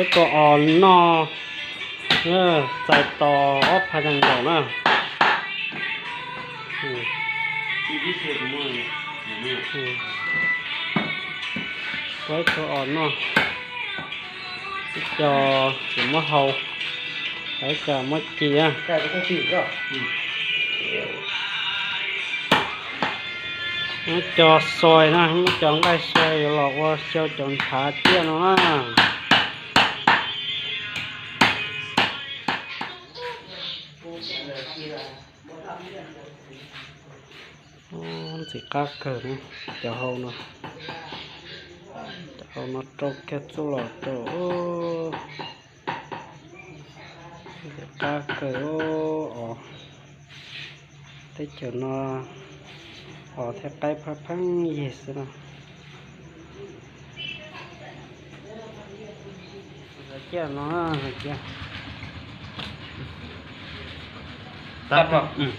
Peb tus os noj, txais tos ob phav nees nkaum na. Peb tus os noj, ib co tsis muab hau, ib co muab ci. Muab co xoi na, muab co nqaij xoi yuav los ua xyaw cov ntshav ciaj no na. Ntxim qab kawg na, cov hau no, cov hau no rau kiag txuj lom rau. Ntxim qab kawg os. Teb chaws no os thiab qaib pheej pheej yig xwb na. Ciaj no, ciaj. Tshav ciaj os, cov no.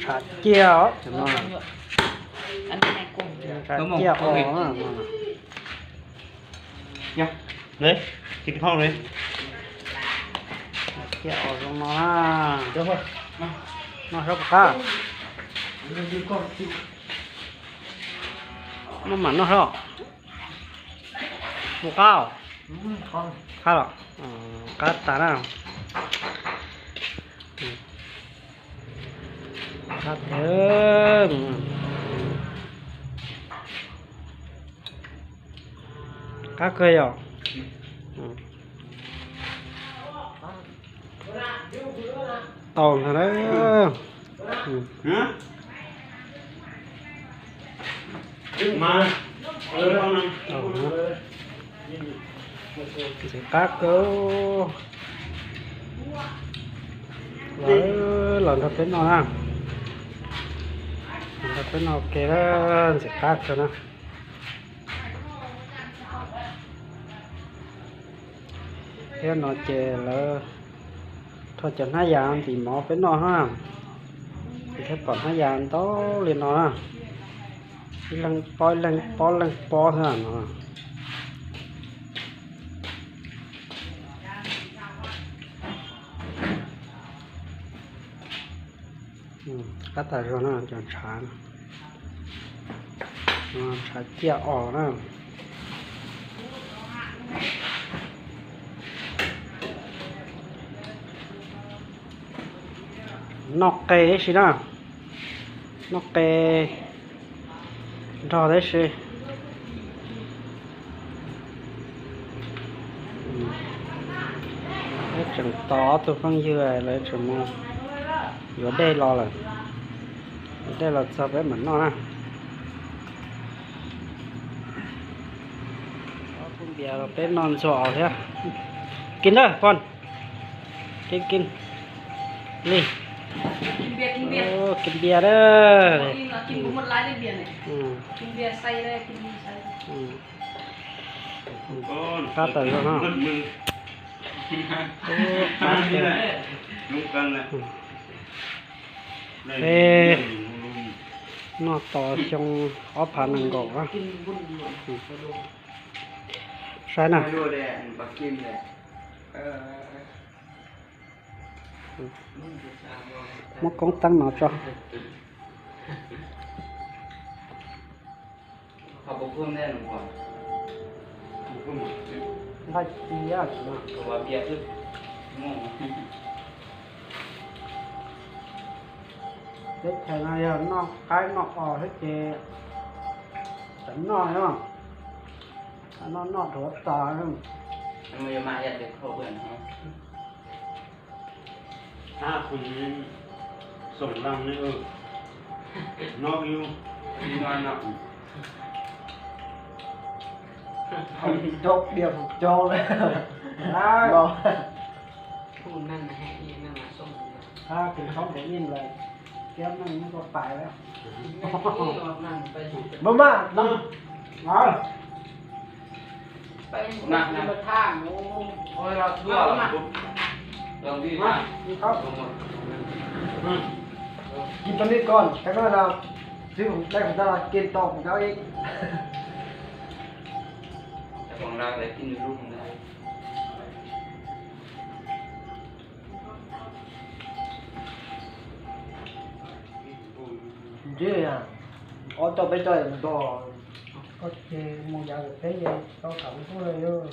Tshav ciaj os. Ciaj os zoo no na. Noj sab puas qab? Noj mam noj sab. Mus qab, qab los, qab tas na. Qab tiag, qab kawg yom. Tau ntag na. Ntxim qab kawg. Los, los nrog peb noj na. Los nrog peb noj ua ke, ntxim qab kawg na. Thiab no ces lawv rho cov hnab yas ntim mov peb noj na. Ces thiaj pom hnab yas ntau li no na. Ib leeg pob, ib leeg pob, ib leeg pob xwb no. Qab tas zog na, cov ntshav, ntshav ciaj os na. Noj qe tib si na, noj qe nrog tib si. Peb tseem tos ob tug phooj ywg lawv tseem mus yuav dej los lawm, yuav dej los txog peb mam noj na. Ob tug npias los peb noj ntxuag os thiab. Kis ntawd pon, kis kis li, kis npias dawb. Qab tas zog no. Peb noj tos xyoo ob phav nees nkaum na. Saib na. Muab koob teeb no tso. Nqaij ci. Teb chaws no yog noj qaib noj os thiab ces tseem noj os, noj noj rau tos. Xoom leej ne, noj yus, rau diav hauv caug lawm. Tus neeg heev li no mas xoom, tus tshoob tus ib lawm, thiab neeg muab tua pais lawm. Npawg Maj, npawg Maj. Hả? Không có. Ghi cho biết con, cái đó là chứ không, đây không phải là kiên to của cháu ý. Còn là để kinh được luôn. Ntshe ob txoj peb txoj ntog, koj ces mus yav peb ces tau tau ntub lawm yog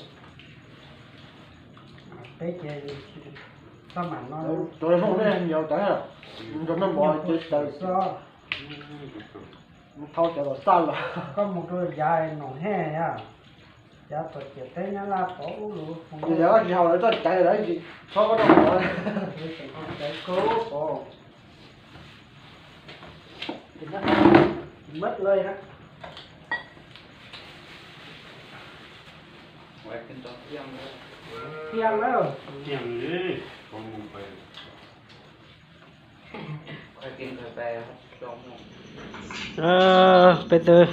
peb ces txaj mam no. Cov Hmoob ne yog tawv, cov Hmoob Nplog ces tawv xwb. Thauj cov los txaj los. Koj mus rau yav nom hej yom, yav tom ciam teb Nyab Laj pov ub lus. Yog tsis haus lawv txoj caiv lawv tsis txhob koj rau pov. Caiv kub pov. Mất lơi hả? Thiang lawm. Peb twb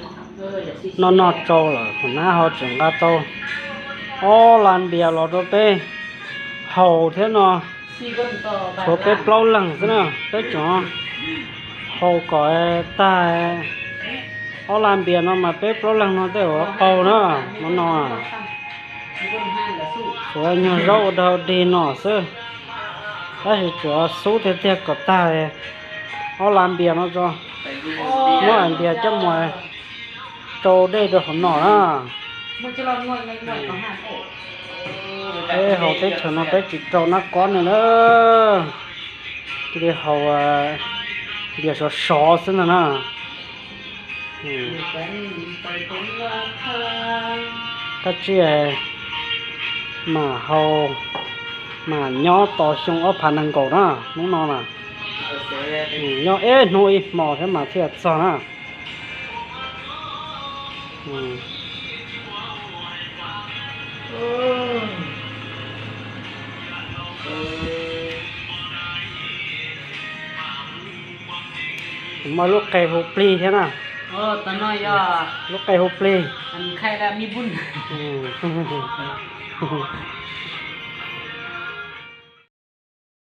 noj noj tsau lawm, hauv nab ho tseem nqa tau ob lab npias los rau peb haus thiab no. Tshuav peb plaub leeg xwb na, peb tseem haus kom tag. Ob lab npias no mas peb plaub leeg no tej zaum qaug na, no no. Tshuav nyuag zaub ua dog dig no xwb, tab sis tsuas xub tiag tiag kom tag ob lab npias no tso, muab npias coj mus rau dej rau hauv no na. Peb haus teb chaws no peb tsis rau nab kob ne na, cia li haus npias sov sov xwb ntag na. Kab tsij mam haus, mam nyob tos xyoo ob phav nees nkaum na, hnub no na. Nyob ib hnub ib hmo thiab mas thiaj txog na. Muaj lub qe hu plig thiab na. Lub qe hu plig.